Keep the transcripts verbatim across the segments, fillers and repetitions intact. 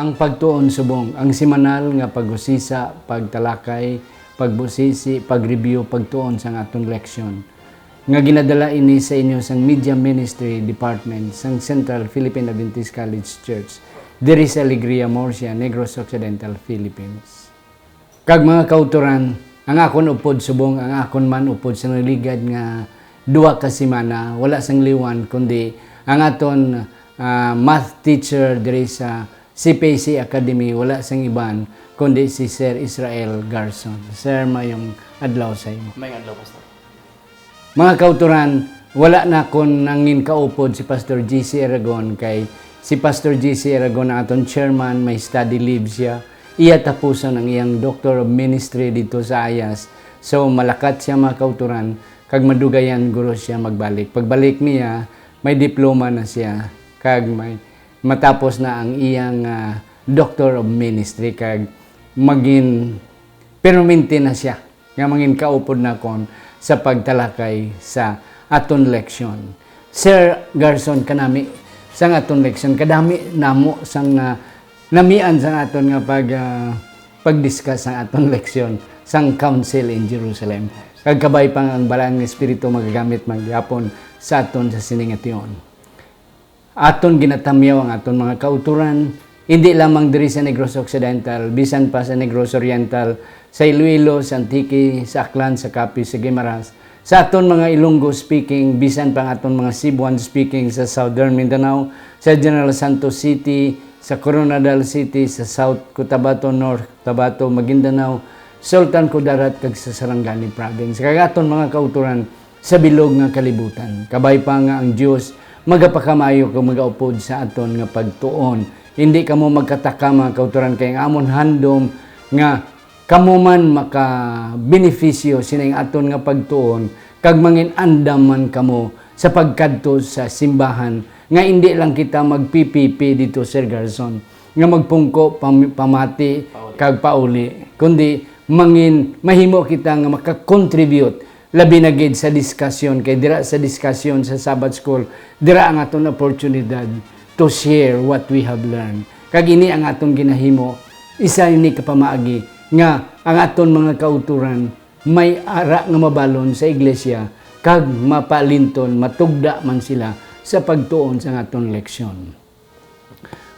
Ang pagtuon subong, ang semanal nga pag-usisa, pagtalakay, pagbusisi, pag-review, pagtuon sang aton leksyon, nga ginadala ini sa inyo sang Media Ministry Department sang Central Philippine Adventist College Church, diri sa Alegria, Murcia, Negros Occidental, Philippines. Kag mga kautoran, ang akon upod subong, ang akon man upod sa naligad nga duha ka semana, wala sang liwan kundi ang aton, ah, math teacher diri sa C P A C Academy, wala sang iban kundi si Sir Israel Garson. Sir, mayong adlaw sa imo. May adlaw, Pastor. Mga kautoran, wala na kon nangin kaupod si Pastor G C Aragon, kay si Pastor G C Aragon ang aton chairman, may study leave siya. Iya tapuson ang iyang Doctor of Ministry dito sa Ayas. So, malakat siya, mga kautoran, kag madugayan guro siya magbalik. Pagbalik niya, may diploma na siya, kag may matapos na ang iyang, ah, Doctor of Ministry, kag magin permanente na siya nga mangin kaupod nakon sa pagtalakay sa aton leksyon. Sir Garson, kanami sang aton leksyon, kadami namo sang, ah, namian sang aton nga pag, ah, pag-discuss sang aton leksyon sang Council in Jerusalem. Kag kabay pa nga ang Balaan nga Espiritu magagamit man gihapon sa aton sa sini nga tion. Aton ginatamyaw ang aton mga kautoran, indi lamang diri sa Negros Occidental, bisan pa sa Negros Oriental, sa Iloilo, sa Antique, sa Aklan, sa Capiz, sa Guimaras, sa aton mga Ilonggo speaking, bisan pa ang aton mga Cebuan speaking sa Southern Mindanao, sa General Santos City, sa Koronadal City, sa South Cotabato, North Cotabato, Maguindanao, Sultan Kudarat, kag sa Sarangani Province. Kag aton mga kautoran, sa bilog nga kalibutan. Kabay pa nga ang Dios magapakamaayo kag magaupod sa aton nga pagtuon. Hindi kamo magkataka, mga kautoran, kay ang amon handom nga kamo man makabenepisyo sining aton nga pagtuon, kag mangin-andam man kamo sa pagkadto sa simbahan, nga indi lang kita magpipipi dito, Sir Garson, nga magpungko, pam-, pamati, pauli, kag pauli, kundi mangin mahimo kita nga makakontribute labi na gid sa diskasyon, kay dira sa diskasyon sa Sabbath School, dira ang aton oportunidad to share what we have learned. Kag ini ang aton ginahimo, isa ini ka pamaagi nga ang aton mga kautoran may ara nga mabalon sa iglesia, kag mapalinton, matugda man sila sa pagtuon sa aton leksyon.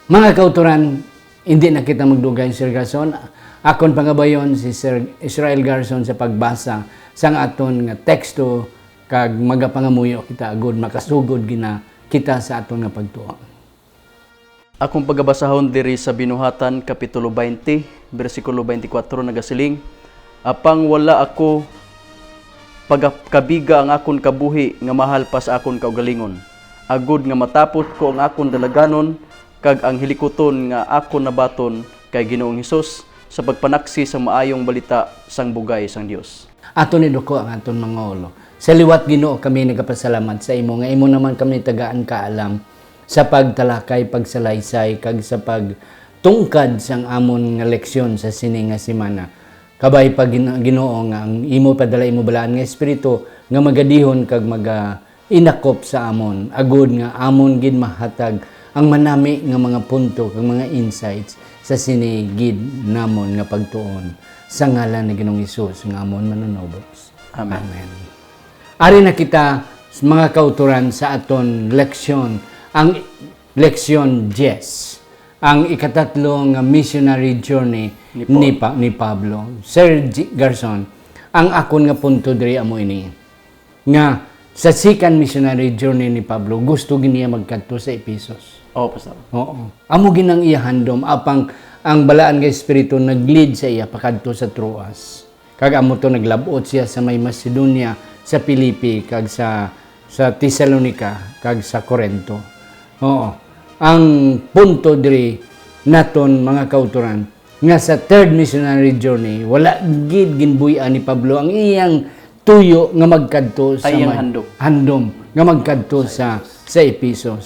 Mga kautoran, hindi na kita magdugay, Sir Garson. Akon pangabayon si Sir Israel Garson sa pagbasa sang aton nga teksto, kag magapangamuyo kita agud makasugod gina kita sa aton nga pagtuo. Akong pagabasahon diri sa Binuhatan, Kapitulo twenty, bersikulo twenty-four, nagasiling, "Apang wala ako pagakabiga ang akon kabuhi nga mahal pa sa akon kaugalingon, agod nga matapos ko ang akon dalaganon kag ang hilikuton nga akon nabaton kay Ginoong Hesus sa pagpanaksi sa maayong balita sang bugay sang Dios." Aton iduko ang aton mga ulo. Sa liwat, Ginoo, kami nagapasalamat sa imo nga imo naman kami tagaan kaalam sa pagtalakay, pagsalaysay, kag sa pagtungkad sang amon nga leksyon sa sini nga semana. Kabay pa, Gin-, Ginoo, nga ang imo padala imo balaan nga Espiritu nga magadihon kag maga-, inakop sa amon, agud nga amon gid mahatag ang manami nga mga punto kag mga insights sa sini gid namon nga pagtuon. Sa ngalan ni Ginoong Hesus nga amon Manunubos. Amen. Amen. Ari na kita, mga kautoran, sa aton leksyon, ang leksyon diyes, ang ikatatlo nga missionary journey Ni Paul. ni Pa-, ni Pablo. Sir G-, Garson, ang akon nga punto diri amo ini, nga sa second missionary journey ni Pablo, gusto gid niya magkadto sa Ephesus. Oo, Pastor. Oo. Amo gid ang iya handom, apang ang Balaan nga Espiritu nag-lead sa iya pakadto sa Troas. Kag amo to, naglab-ot siya sa may Macedonia, sa Filipi, kag sa, sa Tesalonica, kag sa Corinto. Oo. Ang punto diri naton, mga kautoran, nga sa third missionary journey, wala gid ginbuy-an ni Pablo ang iyang tuyo nga magkadto sa Ay, iyang may handom. handom, nga magkadto Sa sa, Ephesus. sa Ephesus.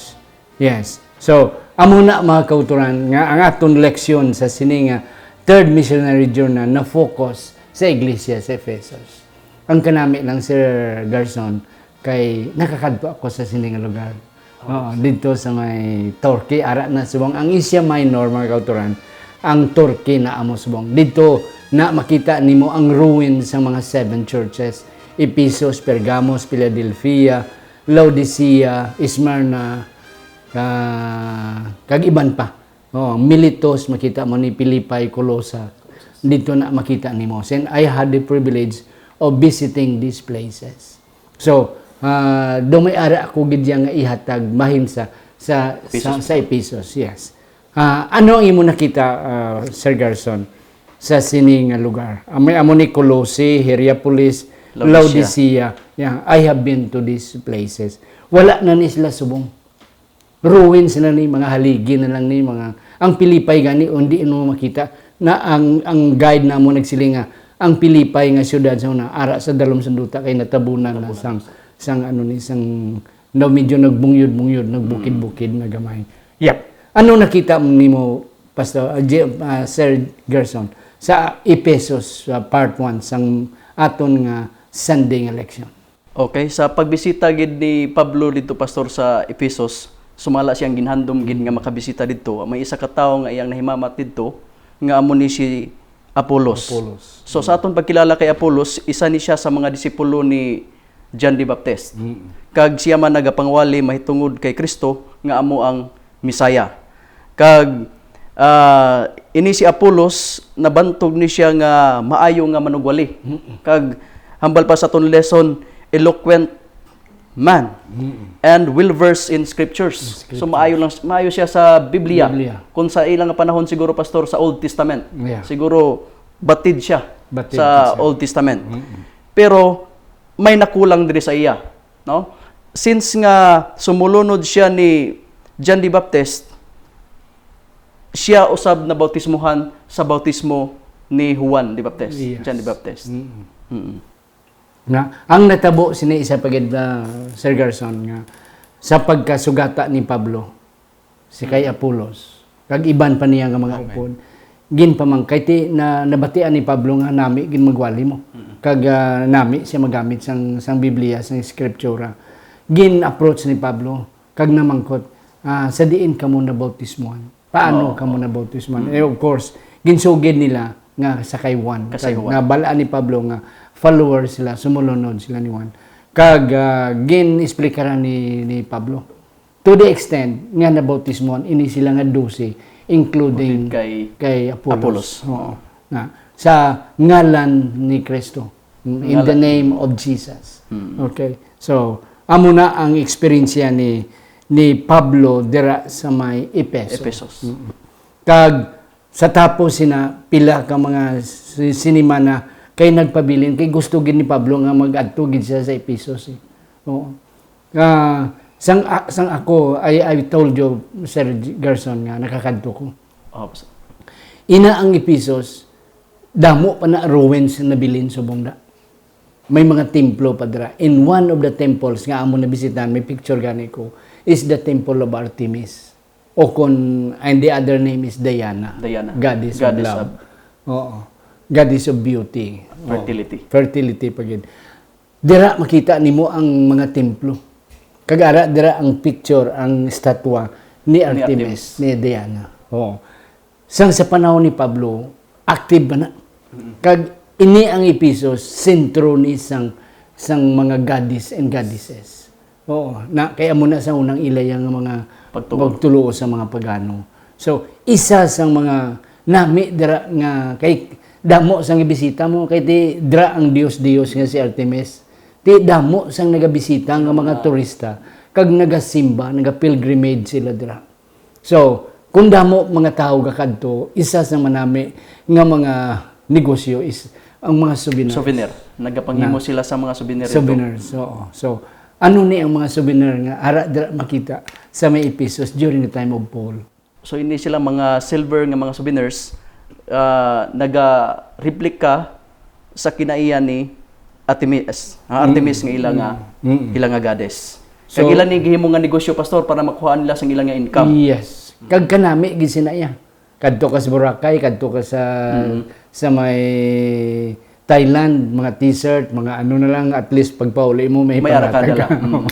Yes. So, amo na, mga kautoran, nga ang aton leksyon sa sini nga third missionary journey na-focus sa iglesia sa Ephesus. Ang kanami lang, Sir Garson, kay nakakadto ako sa sini nga lugar. Oo, dito sa may Turkey, ara na subong ang Asia Minor, mga kautoran, ang Turkey na amo subong. Dito na makita nimo ang ruin sa mga seven churches, Ephesus, Pergamos, Philadelphia, Laodicea, Smyrna, ka, kag iban pa. Oh, Miletus, makita mo ni Philippi, Colossa. Dito na makita nimo. And I had the privilege of visiting these places. So, ah, do may ara ako gid yang nga ihatag bahin sa sa sa, Ephesus. Sa Ephesus, yes. Ah, ano ang imo nakita, ah, Sir Garson, sa sini nga lugar? Amo, amo ni Colossae, Hierapolis, Laodicea. Laodicea. Yeah, I have been to these places. Wala na ni sila subong. Ruins na ni, mga haligi na lang ni, mga, ang Pilipay gani, hindi mo makita na ang, ang guide namo nagsiling nga ang Pilipay nga siyudad sa una, ara sa Dalom Sanduta kay natabunan na sang, sang ano ni, sang, daw medyo nagbungyod-bungyod, nagbukid-bukid na gamay. Yep. Ano nakita nimo, Pastor, ah, J-, ah, Sir Gerson, sa Ephesus, ah, part one sang aton nga Sunday nga leksyon? Okay, sa pagbisita gid ni Pablo didto, Pastor, sa Ephesus, sumala siyang ginhandom gid nga makabisita didto, may isa ka tawo nga iyang nahimamat didto nga amo ni si Apolos. Apolos. So, sa aton pagkilala kay Apolos, isa ni siya sa mga disipulo ni John the Baptist. Mm. Kag siya man nagapangwali mahitungod kay Kristo nga amo ang Messiah. Kag, ah, ini si Apolos, nabantog ni siya nga maayo nga manugwali. Mm-mm. Kag hambal pa sa aton lesson, eloquent man Mm-mm. and well versed in scriptures. In scriptures. So, maayo lang, maayo siya sa Biblia. Biblia. Kung sa ilang panahon siguro, Pastor, sa Old Testament. Yeah. Siguro batid siya Batid sa siya. Old Testament. Mm-mm. Pero may nakulang diri sa iya, no? Since nga sumulunod siya ni John the Baptist, siya usab nabautismuhan sa bautismo ni Juan the Baptist, Yes. John the Baptist. Mm. Mm. Na, ang natabo sini isa pa gid, ah, Sir Garson, nga sa pagkasugata ni Pablo, si kay Apolos, kag iban pa niya nga mga Amen. Upod, ginpamangkay ti na, nabatian ni Pablo nga nami gid magwali mo. Mm. Kag, ah, nami siya magamit sang, sang Biblia, sang Eskriptura. Gin-approach ni Pablo, kag namangkot, ah, "Sa diin kamo nabautismuhan? Paano Oo. kamo nabautismuhan?" Mm. Eh, of course, ginsugid nila nga sa kay Juan. Kay Kag Juan. Nabal-an ni Pablo nga follower sila, sumulunod sila ni Juan. Kag, ah, gin-esplikaran ni, ni Pablo. To the extent nga nabautismuhan ini sila nga dose, including Including kay kay Apolos. Apolos. Oo. Na, sa ngalan ni Kristo. In Ngalan. the name of Jesus. Mm. Okay. So, amo na ang eksperyensya ni, ni Pablo dira sa may Ephesus. Ephesus. Mm. Kag sa tapos sina, pila ka mga si-, sinimana kay nagpabilin, kay gusto gid ni Pablo nga mag-adto gid siya sa Ephesus, eh. Oo. Ah, sang, ah, sang ako, I, I told you, Sir Gerson, nga nakakadto ko. Ops. Ina ang Ephesus, damo pa na ruins na bilin subong da. May mga templo pa dira. In one of the temples nga amo nabisitan, may picture gani ko, is the temple of Artemis. O kon, and the other name is Diana. Diana. Goddess of Goddess love. of Oo. Goddess of beauty. Oo. Fertility. Fertility pa gid. Dira makita nimo ang mga templo. Kag ara dira ang picture, ang estatwa ni Ni Artemis, Artemis. ni Diana. Oo. Sang sa panahon ni Pablo, active ba na? Mm. Kag ini ang Ephesus, sentro ni sang, sang mga goddess and goddesses. Oo, na, kay amo na sa unang ilaya nga mga Pagtuo. pagtuloo sa mga pagano. So, isa sang mga nami dira nga kay damo sang gibisita mo, kay ti dira ang dios-dios nga si Artemis. Ti damo sang nagabisita nga mga Ah. turista, kag nagasimba, naga-pilgrimage sila dira. So, kung damo mga tawo gakadto, isa sa manami nga mga negosyo is ang mga souvenirs. Souvenir. Nagapanghimo Na sila sa mga souvenir dito. Souvenirs, oo. So, ano ni ang mga souvenir nga ara dira makita sa may Ephesus during the time of Paul? So, ini sila mga silver nga mga souvenirs, ah, naga-replika sa kinaiya ni Artemis, ah, Artemis Mm. nga ila nga, Mm. Mm. ila nga goddess. So, kag ila ni gihimo nga negosyo, Pastor, para makuha nila sang ila nga income. Yes. Kag kanami gid sina iya. Kadto ka sa Boracay, kadto ka sa, Mm. sa may Thailand, mga t-shirt, mga ano na lang, at least pagpauli mo, may May ara ka pangatag dala. ka. Mm.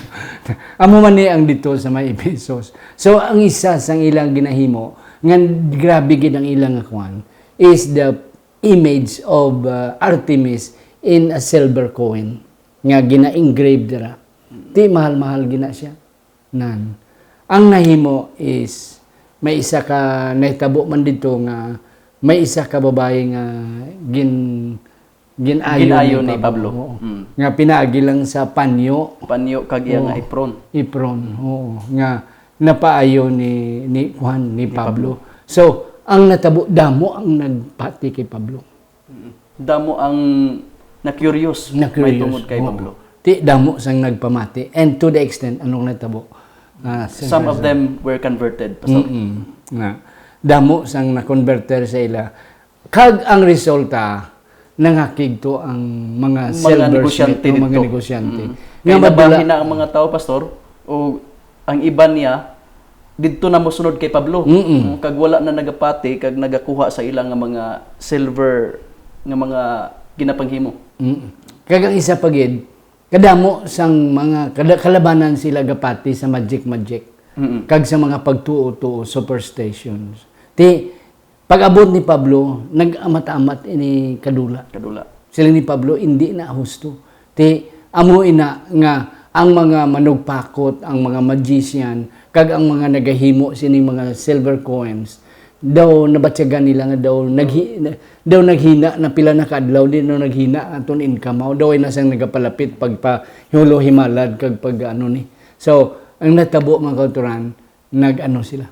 Amo man ni ang dito sa may Ephesus. So, ang isa sang ilang ginahimo, nga grabe gid ang ilang nga kuwan, is the image of, uh, Artemis in a silver coin nga gina-engrave dira. Ti mahal-mahal gina siya. Nan. Ang nahimo is may isa ka nahitabo man dito nga may isa ka babayi nga gin gin-ayo Gin-ayo ni ni Pablo. Pablo. Oo. Mm. Nga pinaagi lang sa panyo. Panyo kag iya nga Oo. Apron. Apron, oo. Nga napaayo ni, ni Juan, ni Ni Pablo. Pablo. So, ang natabo, damo ang nagpati kay Pablo. Mm. Damo ang na-curious, Na-curious, mahitungod kay oo. Pablo. Ti, damo sang nagpamati. And to the extent, anong natabo? Ah, Some of Sir them were converted, Pastor. Mm-mm. Nga. Damo sang na-converter sa ila. Kag ang resulta, nangakig to ang mga Mga sellers negosyante nito, mga dito. Negosyante. Mm. Nga Kaya madula- nabahin na ang mga tao, Pastor, o ang iban niya, didto na mosunod kay Pablo. Mm-mm. Mm, kag wala na nagapati, kag nagakuha sa ila nga mga silver nga mga ginapanghimo. Mm. Kag ang isa pa gid, kadamo sang mga kada-, kalabanan sila gapati sa magic-magic, Mm-mm. kag sa mga pagtuo-tuo, superstitions. Ti, pag-abot ni Pablo, nag-amat-amat ini kadula. Kadula. Siling ni Pablo, "Indi na husto." Ti, amo ina nga ang mga manugpakot, ang mga magician, kag ang mga nagahimo sining mga silver coins, daw nabatyagan nila nga daw naghi-, na, daw naghina na pila na ka adlaw, di na naghina aton income. Mao daw ay nasang nagapalapit pagpahulo himalad kag pag ano ni. So, ang natabo, mga kautoran, nag-ano sila.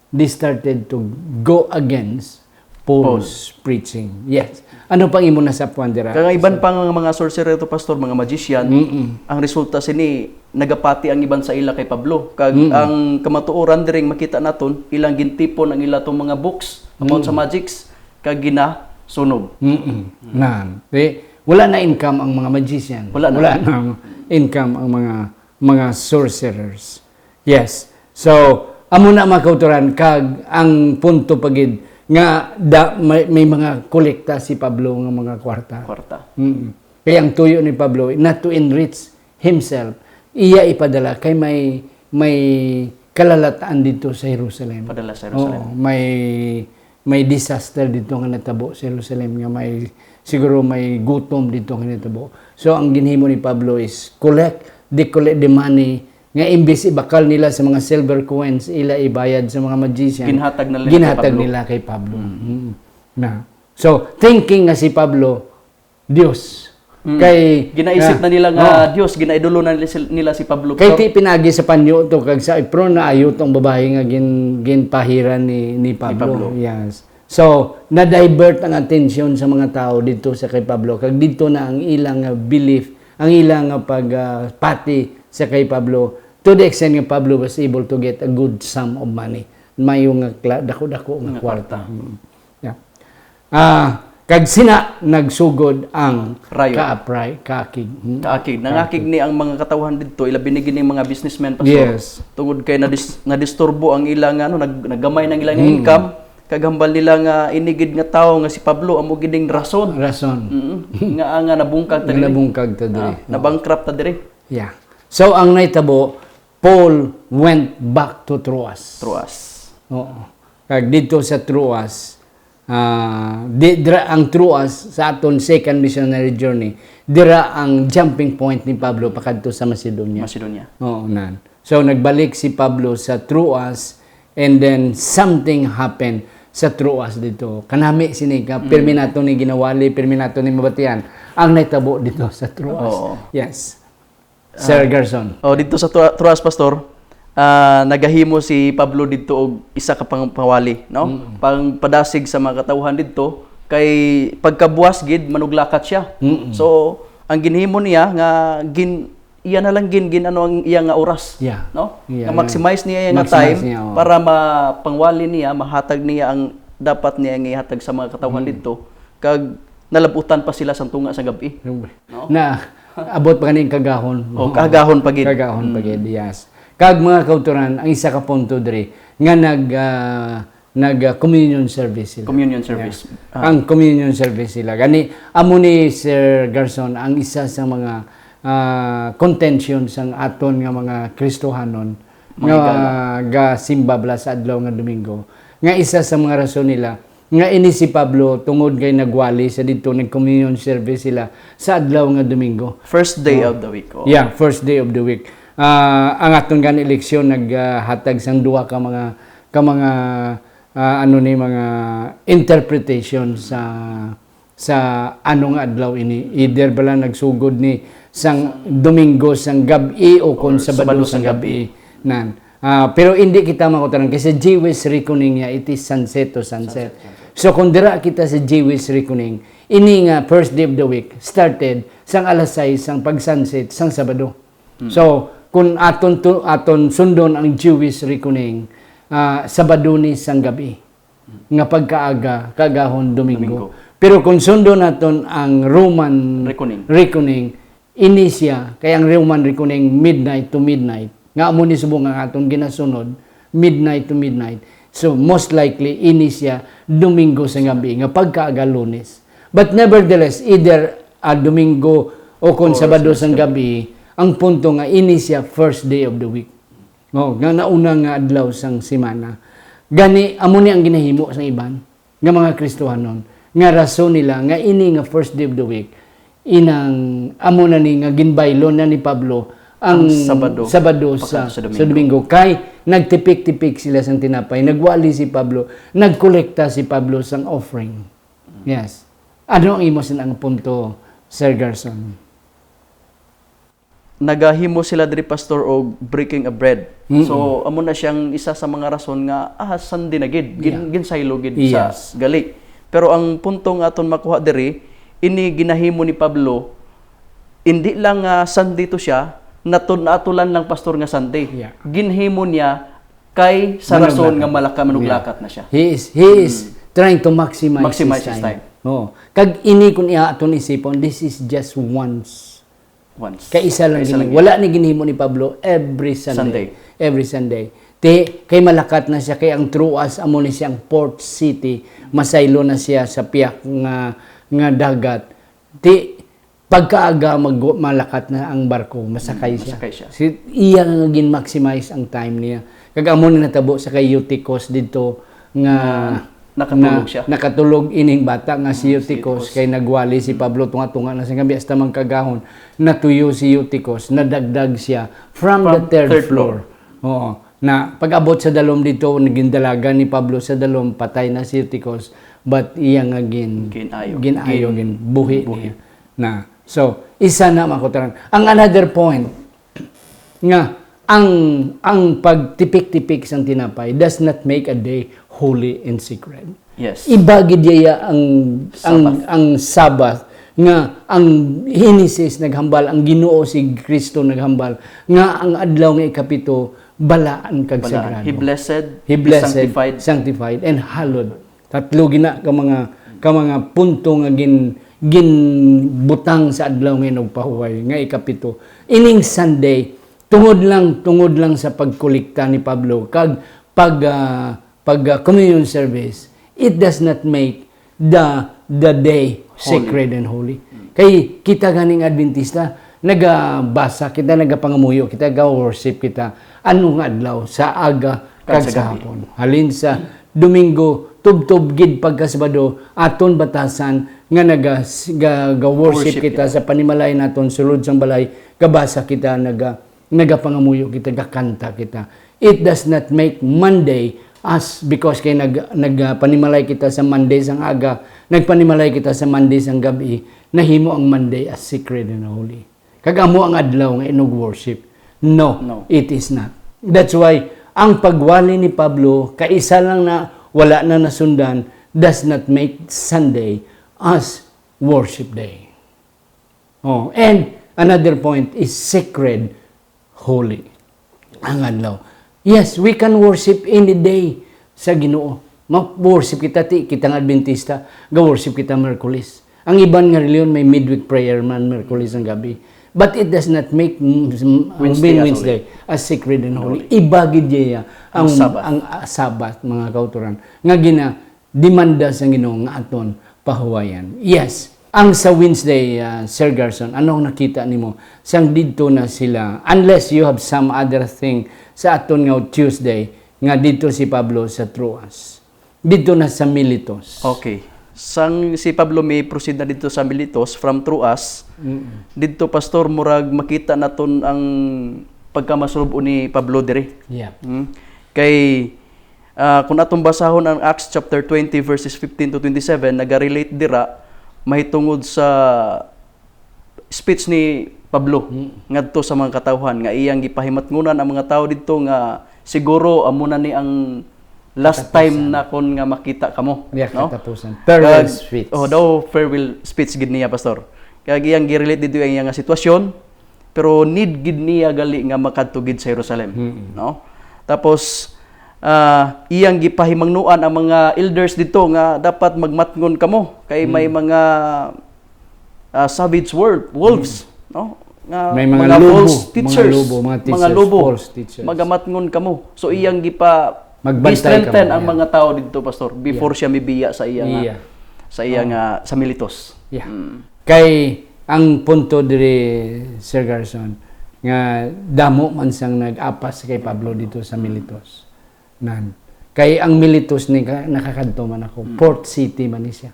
They started to go against Paul's Paul. Preaching. Yes. Ano pang imo nasapwan dira? Kag ang iban pa nga mga sorcerer to, Pastor, mga magician, Mm-mm. ang resulta sini, nagapati ang iban sa ila kay Pablo. Kag Mm-mm. ang kamatuoran diring makita naton, ilang gintipon ang ila tong mga books about Mm. sa magics, kag ginasunog. Mm-mm. Nan. Di, wala na income ang mga magician. Wala na. Wala na income ang mga, mga sorcerers. Yes. So, amo na, mga kautoran, kag ang punto pa gid nga da-, may, may mga kolekta si Pablo nga mga kwarta. Kwarta. Mm. Kaya ang tuyo ni Pablo, not to enrich himself, iya ipadala kay may, may kalalataan dito sa Jerusalem. Padala sa Jerusalem. Oo, may, may disaster dito nga natabo sa Jerusalem nga may, siguro may gutom dito nga natabo. So, ang ginhimo ni Pablo is collect, they collect the money nga imbis ibakal nila sa mga silver coins, ila ibayad sa mga magician, Ginhatag na nila kay ginhatag Pablo. nila kay Pablo. Mm. Mm. Na. So, thinking nga si Pablo, Dios. Mm. Kay, Ginaisip ah, na nila nga oh. Dios, ginaidolo na nila si, nila si Pablo. Kay Pero ti pinagi sa panyo to, kag sa Efron, naayo tong babae nga gin-, ginpahiran ni, ni Pablo. Pablo. Yes. So, na-divert ang atensyon sa mga tao dito sa kay Pablo. Kag dito na ang ilang, ah, belief, ang ilang, ah, pag, ah, pati sa kay Pablo. To the extent nga Pablo was able to get a good sum of money. Mayo nga kla-, dako-dako nga Nga kwarta. kwarta. Mm. Yeah. Ah, kag sina nagsugod ang Rayo. kaapray, kaakig. Hmm? Kaakig. Nangakig Kaakig. ni ang mga katawhan didto, ilabi ni gini mga businessmen, Pastor. Yes. Tungod kay nadis-, nadisturbo ang ilang, ano, nag-, naggamay ng ilang Mm. income, kag hambal nila nga ini gid nga tawo nga si Pablo amo gid ning rason. Rason. Mm. Nga, nga nabungkag ta Nga diri. nabungkag ta diri. Ah, Oo. nabankrupt ta diri. Yeah. So, ang nahitabo, Paul went back to Troas. Troas. Oo. Kag didto sa Troas, ah, di, dira ang Troas sa aton second missionary journey, dira ang jumping point ni Pablo pakadto sa Macedonia. Macedonia. Oo, nan. So, nagbalik si Pablo sa Troas, and then something happened sa Troas dito. Kanami sini ka, Mm. pirmi nato ni ginawali, pirmi nato ni mabatian ang nahitabo dito sa Troas. Oo. Yes. Sir Ah, Gerson. Oh, dito sa Tro-, Troas, Pastor, ah, nagahimo si Pablo dito og isa ka pang-, pangwali, no? Mm. Pangpadasig sa mga katawhan dito, kay pagkabuas gid, manuglakat siya. Mm-mm. So, ang ginhimo niya nga gin-, iya na lang gin-, gin-, ano ang iya nga oras, Yeah. no? Yeah, Nga yeah. maximize niya iya nga Maximize time niya, oh. para mapangwali niya, mahatag niya ang dapat niya nga ihatag sa mga katawhan Mm. dito, kag nalabutan pa sila sang tunga sa gab-i. Yung No? Na, abot pa ganing kagahon. O, Oo. kagahon pa gid. Kagahon pa Mm. gid, yes. Kag mga kautoran, ang isa ka punto diri, nga nag, ah, nag, ah, communion service sila. Communion Yeah. service. Ah. Ang communion service sila. Gani, amo ni Sir Garson, ang isa sa mga ah, contention sang aton nga mga Kristohanon Mga nga higala. gasimba bala sa adlaw nga Domingo, nga isa sa mga rason nila nga ini si Pablo, tungod kay nagwali sa didto, nag-communion service sila sa adlaw nga Domingo. First day Oh. of the week. Oh. Yeah, first day of the week. Ah, ang aton gani leksyon naghatag sang duha ka mga ka mga ah, ano ni mga interpretation sa sa ano nga adlaw ini. Either bala nagsugod ni sang Domingo sang gab-i o kung Or Sabado, Sabado sang sang gab-i. Nan. Ah, pero hindi kita makutanan kasi Jewish reckoning niya, it is sunset to sunset. Sunset, sunset. So kung dira kita sa Jewish reckoning, ini nga first day of the week started sang alas sais sang pag-sunset sang Sabado. So, kung aton to, aton sundon ang Jewish reckoning, ah, Sabado ni sang gab-i nga pagkaaga, kaagahon Domingo. Domingo. Pero kung sundon naton ang Roman Reckoning. reckoning, ini siya, kay ang Roman reckoning midnight to midnight. Nga amo ni subong ang aton ginasunod, midnight to midnight. So, most likely, ini siya Domingo sa gabi nga pagkaaga Lunes. But nevertheless, either ah, Domingo o kung Or Sabado sa sang gabi, ang punto nga ini siya first day of the week. No, nga nauna nga adlaw sang semana. Gani, amo ni ang ginahimo sang iban nga mga Kristohanon, nga rason nila nga ini nga first day of the week, inang amo na ni nga ginbaylo na ni Pablo ang Ang Sabado, Sabado pagka sa, sa sa Domingo. Kay nagtipik-tipik sila sang tinapay, nagwali si Pablo, nagkolekta si Pablo sang offering. Yes. Ano ang imo sina nga punto, Sir Garson? Nagahimo sila diri, Pastor, og breaking a bread. Mm-mm. So, amo na siyang isa sa mga rason nga, ah, Sunday na gid, gin, Yeah. ginsaylo gid sa Yes. gali. Pero ang punto nga aton makuha diri, ini ginahimo ni Pablo, hindi lang nga Sunday to siya, natun-, naatulan lang, Pastor, nga Sunday. Yeah. Ginhimo niya kay sa Manuglakat. rason nga malaka, manuglakat Yeah. na siya. He is he is trying to maximize, Maximize his his time. time. Oh, kag ini kung iya aton isipon, this is just once. Once. Kay isa lang Kay isa gini. lang Wala gini. ni ginhimo ni Pablo every Sunday. Sunday. Every Sunday. Ti kay malakat na siya, kay ang Troas amo ni siyang port city, masaylo na siya sa piyak nga nga dagat. Ti pagkaaga mag malakat na ang barko, masakay Mm, siya. masakay siya. Si iya nga gin-maximize ang time niya. Kag amo ni natabo sa kay Eutychus didto nga Ah, nakatulog na- siya. Nakatulog ining bata nga si Mm, si Eutychus Eutychus. kay nagwali si Pablo tunga-tunga na sa gabi hasta man kagahon. Natuyo si Eutychus, nadagdag siya from, the From third, third floor. floor. Oo. Na pag-abot sa dalom dito, naging dalagan ni Pablo sa dalom, patay na si Eutychus, but iya nga gin Gin-ayo. gin-ayo, Gin- gin buhi buhi. niya. Na. So, isa na makutaran. Ang another point nga ang ang pagtipik-tipik sang tinapay does not make a day holy and sacred. Yes. Iba gid iya ang ang Sabbath. Ang Sabbath nga ang Henesis naghambal, ang Ginoo si Kristo naghambal nga ang adlaw nga ikapito balaan kag Balaan. sagrado. He blessed, He blessed, he sanctified. sanctified, and hallowed. Tatlo gina ka mga ka mga punto nga gin ginbutang sa adlaw nga inugpahuway nga ikapito. Ining Sunday, tungod lang tungod lang sa pagkolekta ni Pablo kag pag ah, pag ah, communion service, it does not make the the day Holy. Sacred and holy. Kay kita ganing Adventista, nagabasa kita, nagapangamuyo kita, ga-worship kita. Ano nga adlaw? Sa aga kag Kag sa sa gabi. Hapon. Halin sa Domingo, tubtob gid pagka Sabado, aton batasan nga naga ga, ga-worship Worship kita kita. Sa panimalay naton sulod sang balay, gabasa kita, naga nagapangamuyo kita, gakanta kita. It does not make Monday as because kay nag nagpanimalay kita sa Monday sang aga, nagpanimalay kita sa Monday sang gabi, nahimo ang Monday as sacred and holy. Kag amo ang adlaw nga inug-worship. No, No. It is not. That's why ang pagwali ni Pablo, kaisa lang na wala na nasundan, does not make Sunday as worship day. Oh, and another point is sacred, holy. Ang adlaw. Yes, we can worship any day sa Ginoo. Ma-worship kita, ti kita nga Adventista, ga-worship kita Miyerkules. Ang iban nga reliyon may midweek prayer man Miyerkules ang gabi. But it does not make mm, mm, ang Wednesday as Wednesday as sacred and holy. Iba gid iya ang Ang Sabbath. Ang ah, Sabbath, mga kauturan, nga gina demanda sa Ginoo nga aton pahuwayan. Yes, Ang sa Wednesday, ah, Sir Garson, ano ang nakita nimo? Sang didto na sila, unless you have some other thing sa aton nga Tuesday, nga didto si Pablo sa Troas. Didto na sa Miletos. Okay. Sang si Pablo may proceed na didto sa Miletos from Troas, Mm. didto, Pastor, murag makita naton ang pagkamasulub-on ni Pablo diri. Yeah. Mm. Kay ah, kung atong basahon ang Acts chapter twenty, verses fifteen to twenty-seven, naga-relate dira mahitungod sa speech ni Pablo Mm. ngadto sa mga katawhan nga iyang gipahimatngunan ang mga tawo didto nga siguro amo na ni ang last Katapusan. Time nakon nga makita kamo, Yeah, no? Katapusan. Farewell Kag- speech. Oh, daw farewell speech gid niya, Pastor. Kag iyang gi-relate didto ang iyang sitwasyon, pero need gid niya gali nga makadto gid sa Jerusalem, Mm. no? Tapos ah, iyang gipahimangnuan ang mga elders didto nga dapat magmatngon kamo kay may Mm. mga ah, savage wolf, wolves, no? Nga May mga lobo, false mga teachers, lobo, mga teachers, lobo, false teachers. Magamatngon kamo. So iyang gipa Magbantay strengthen kamo, ang yeah. mga tawo didto, Pastor, before siya mibiya sa iya nga Iya. sa iya Oh. nga sa Miletos. Yeah. Mm. Kay ang punto diri, Sir Garson, nga damo man sang nag-apas kay Pablo dito sa Miletos. Nan. Kay ang Miletos ni ka- nakakadto man ako, Mm. port city man ni siya.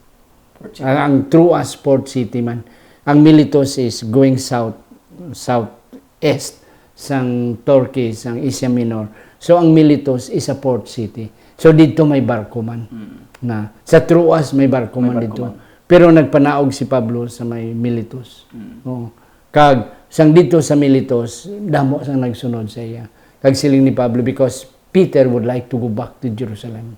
Port city. Ang, ang Troas port city man. Ang Miletos is going south, southeast sang Turkey, sang Asia Minor. So ang Miletos is a port city. So dito may barko man. Mm. Na sa Troas may barko May man barko dito. man. Pero nagpanaog si Pablo sa may Miletos. Mm. Oo. Kag sang dito sa Miletos, damo sang nagsunod sa iya. Kag siling ni Pablo, because Peter would like to go back to Jerusalem.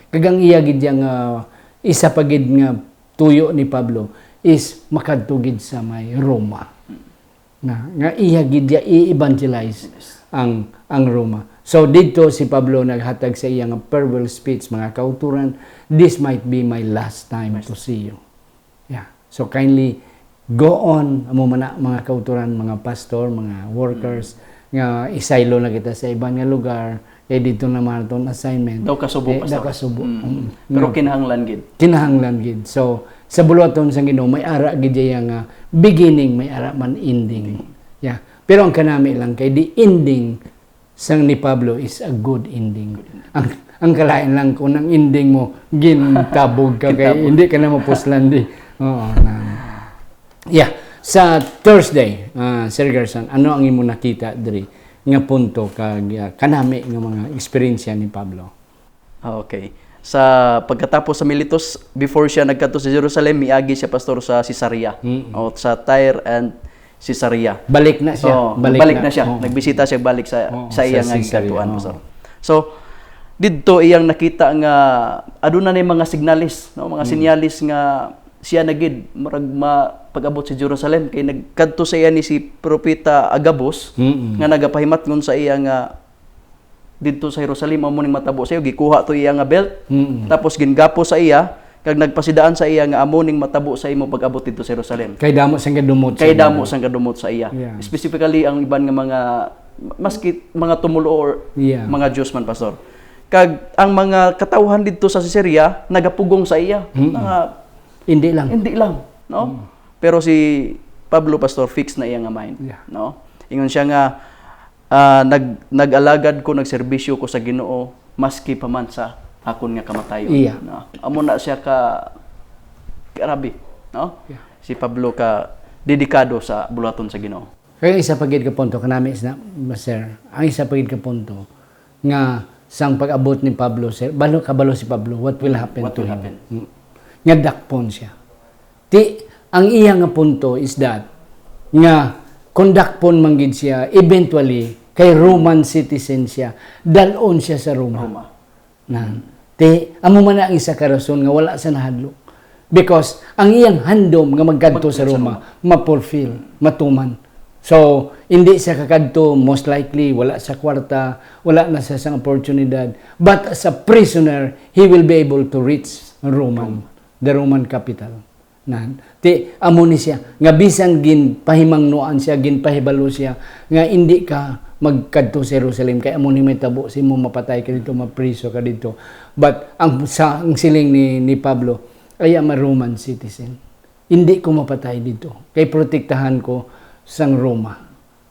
Kag ang iya gid yang, ah, isa pa gid nga tuyo ni Pablo is makadto gid sa may Roma. Na, nga iya gid ya i-evangelize ang ang Roma. So dito si Pablo naghatag sa iya nga farewell speech, mga kauturan, "This might be my last time to see you." Yeah. So kindly go on, amo man na, mga kauturan, mga pastor, mga workers, nga isaylo na kita sa iban nga lugar, kay dito na man aton assignment. Daw kasubo, Eh, Pastor. daw kasubo. Mm. Mm. Pero No. kinahanglan gid. Kinahanglan gid. So, sa buluhaton sa Ginoo, may ara gid iya nga beginning, may ara man ending. Yeah. Pero ang kanami lang kay the ending sang ni Pablo is a good ending. Ang ang kalain lang kung ang ending mo gintabog ka kay Gintabog. Hindi ka na mapuslan di. Oo. Na. Yeah. Sa Thursday, ah, Sir Gerson, ano ang imo nakita diri nga punto kag, ah, kanami nga mga eksperyensya ni Pablo? Ah, okay. Sa pagkatapos sa Miletus, before siya nagkadto sa Jerusalem, miagi siya, Pastor, sa Caesarea. Mm. O sa Tyre and Caesarea. Balik na siya. Oo, balik na siya. Oo. Nagbisita siya balik sa, Oo, sa iya sa nga Caesarea, gikadtuan, oo. Pastor. So, didto iyang nakita nga aduna ni mga signalis, no? Mga Mm. sinyalis nga siya na gid murag ma-, pag-abot sa Jerusalem kay nagkadto sa iya ni si Propeta Agabus Mm-mm. nga nagapahimatngon sa iya nga didto sa Jerusalem amo ning matabo sa iyo, gikuha to iya nga belt, Mm-mm. tapos gingapos sa iya, kag nagpasidaan sa iya nga amo ning matabo sa imo pag-abot didto sa Jerusalem. Kay damo sang kadumot. Kay sa damo mga- sang kadumot sa iya. Yeah. Specifically ang iban nga mga, maski mga tumulo or Yeah. mga Jews man, Pastor. Kag ang mga katawhan didto sa Caesarea nagapugong sa iya. Mm. Mga Hindi lang. Hindi lang, no? Mm. Pero si Pablo, Pastor, fix na iya nga mind, Yeah. no? Ingon siya nga, ah, nag nag-alagad ko, nagserbisyo ko sa Ginoo maski pa man sa akon nga kamatayon. Iya. No? Amo na siya ka grabe, no? Yeah. Si Pablo ka dedikado sa buluhaton sa Ginoo. Kaya isa pa gid ka punto, kanami sa, sir, ang isa pa gid ka punto nga sang pag-abot ni Pablo, sir, balo, kabalo si Pablo, what will happen What to will him? happen? Mm. Nga dakpon siya. Ti, ang iya nga punto is that, nga kung dakpon man gid siya, eventually, kay Roman citizen siya, dalon siya sa Roma. Roma. Na, ti, amo man na ang isa ka rason nga wala sa nahadlok. Because ang iyang handom nga magkadto Magkadto sa sa Roma, mapulfill, matuman. So, hindi siya kakadto, most likely, wala sa kwarta, wala na sa sang oportunidad. But as a prisoner, he will be able to reach Roman, the Roman capital. Nan, ti, amo ni siya, nga bisan ginpahimangnuan siya, ginpahibalo siya, nga hindi ka magkadto sa Jerusalem, kay amo ni may tabo sa imo, mapatay ka dito, mapriso ka dito. But ang, sa, ang siling ni, ni Pablo, "I am a Roman citizen." Hindi ko mapatay dito, kay protektahan ko sang Roma.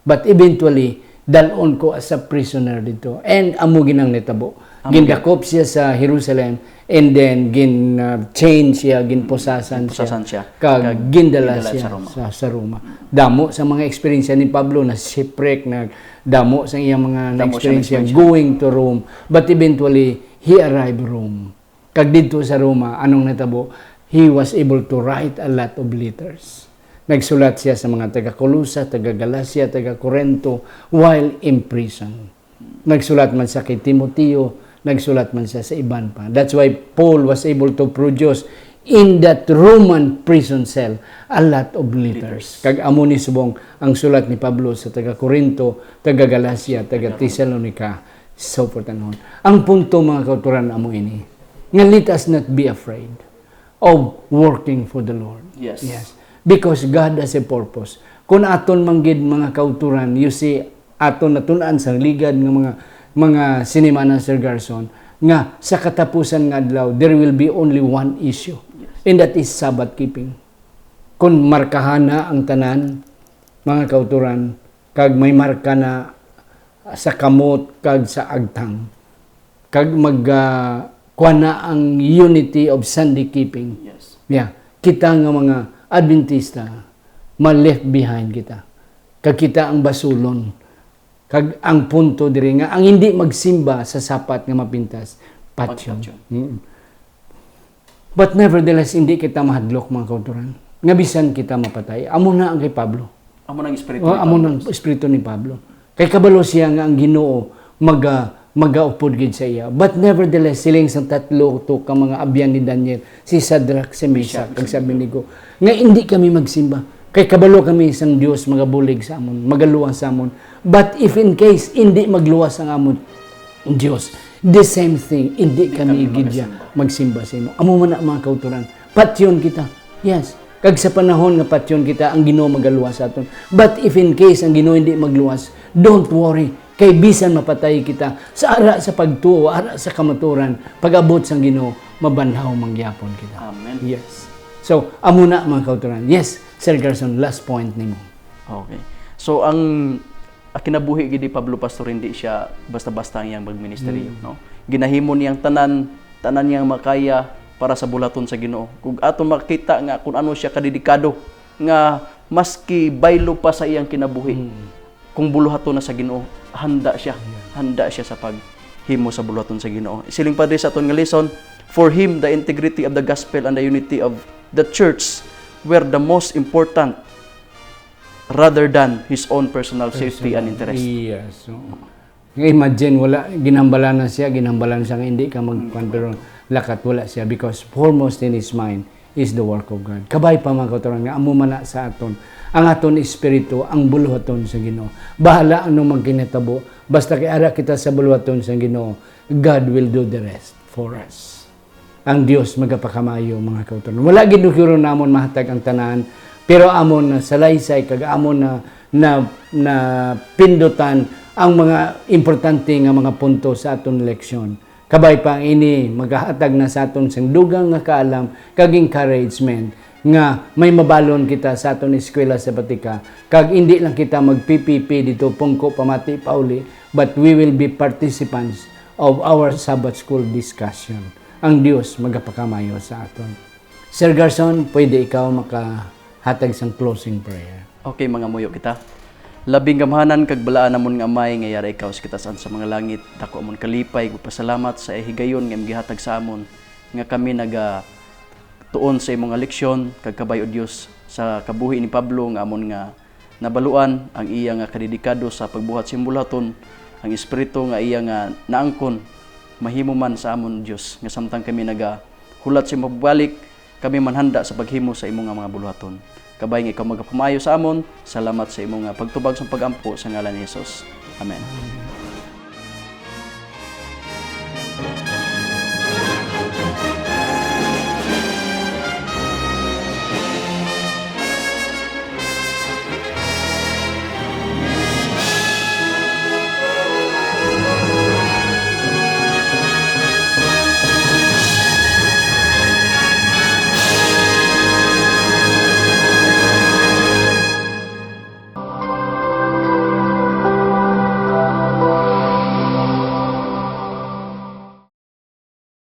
But eventually, dal-on ko as a prisoner dito. And amo ginang nitabo. Amo Gindakop siya sa Jerusalem, and then gin, uh, chain siya, ginpusasan siya, Ginpusasan siya. Kag Kag gindala gindala siya sa Roma. sa, sa Roma. Damo sa mga eksperyensya ni Pablo, na shipwreck, na damo sa iyang mga Damo siya na-eksperyensya na-eksperyensya. going to Rome. But eventually, he arrived Rome. Kag didto sa Roma, anong natabo? He was able to write a lot of letters. Nagsulat siya sa mga taga Colosa, taga Galacia, taga Corinto, while in prison. Nagsulat man siya kay Timoteo, nagsulat man siya sa iban pa. That's why Paul was able to produce in that Roman prison cell a lot of letters. Letters. Kag amo ni subong ang sulat ni Pablo sa taga Corinto, taga Galacia, taga Taga Roma. Thessalonica, so forth and on. Ang punto, mga kauturan, amo ini, nga let us not be afraid of working for the Lord. Yes. Yes. Because God has a purpose. Kung aton man gid, mga kauturan, you see, aton natun-an sa ligad nga mga, mga sinimana, Sir Garson, nga sa katapusan nga adlaw, there will be only one issue, Yes. and that is Sabbath keeping. Kung markahan na ang tanan, mga kauturan, kag may marka na sa kamot kag sa agtang, kag mag, ah, kuha na ang unity of Sunday keeping. Yes. Yeah. Kita nga mga Adventista, ma-left behind kita. Kag kita ang basulon. Kag ang punto diri nga ang hindi magsimba sa sapat nga mapintas, patyon. Patyon. Mm. But nevertheless, hindi kita mahadlok, mga kauturan, nga bisan kita mapatay. Amo na ang kay Pablo. Amo nang espiritu O, ni amo Pablo. nang espiritu ni Pablo. Kay kabalo siya nga ang Ginoo maga-, magaupod gid sa iya. But nevertheless, siling sang tatlo to ka mga abyan ni Daniel, si Shadrach, si Meshach, Meshach, kag si si Abednego, nga hindi kami magsimba. Kay kabalo kami sang Dios magabulig sa amon, magaluwas sa amon. But if in case hindi magluwas ang amon Dios, the same thing, hindi Hindi kami kami gid magsimba. magsimba sa imo. Amo man na, mga kauturan. Patyon kita. Yes. Kag sa panahon nga patyon kita, ang Ginoo magaluwas sa aton. But if in case ang Ginoo hindi magluwas, don't worry. Kay bisan mapatay kita, sa ara sa pagtuo, ara sa kamaturan, pag-abot sang Ginoo, mabanhaw man gyapon kita. Amen. Yes. So, amo na, mga kauturan. Yes, Sir Garson, last point nimo. Okay. So, ang, ang kinabuhi gid ni Pablo, Pastor, hindi siya basta-basta ang iyang magministeryo, Mm. no? Ginahimo niya ang tanan, tanan niyang makaya para sa buluhaton sa Ginoo. Kung ato makita nga kung ano siya kadedikado, nga maski baylo pa sa iyang kinabuhi, Mm. kung buluhaton na sa Ginoo, handa siya. Yeah. Handa siya sa paghimo sa buluhaton sa Ginoo. Siling pa diri sa aton nga lesson, "For him, the integrity of the gospel and the unity of the church were the most important rather than his own personal safety and Personal. interest." Yes. So, nga imagine, wala, ginhambalan na siya, ginhambalan siya nga hindi ka mag-, Mm. pero lakat wala siya because foremost in his mind is the work of God. Kabay pa, mga kauturan, nga amo man na sa aton, ang aton espiritu, ang buluhaton sa Ginoo. Bahala ano magkinatabo, basta kay ara kita sa buluhaton sa Ginoo, God will do the rest for us. Ang Dios magapakamaayo, mga kauturan. Wala gid siguro namon mahatag ang tanan, pero amon na salaysay kag amon na, na, na pindutan ang mga importante nga mga punto sa aton leksyon. Kabay pa, ang ini magahatag na sa aton sing dugang nga kaalam kag encouragement nga may mabalon kita sa aton eskwela sabatika, kag indi lang kita mag-P P P dito, pungko pamati pauli, but we will be participants of our Sabbath School discussion. Ang Dios magapakamaayo sa aton. Sir Garson, pwede ikaw makahatag sang closing prayer. Okay, mangamuyo kita. Labing gamhanan kag balaan namon nga Amay, nga yara ikaw sa kataas-an sa mga langit, dako amon kalipay ug pasalamat sa higayon nga imong gihatag sa amon, nga kami nagatuon sa imo nga leksyon, kag kabay, O Dios, sa kabuhi ni Pablo nga amon nga nabaluan ang iya nga kadedikado sa pagbuhat sa imong buluhaton, ang espiritu nga iya nga naangkon mahimo man sa amon, Dios, nga samtang kami nagahulat sa imong pagbalik, kami manhanda sa paghimo sa imo nga mga buluhaton. Kabay nga ikaw magapamaayo sa amon. Salamat sa imo nga pagtubag sa pag-ampo sa ngalan ni Jesus. Amen.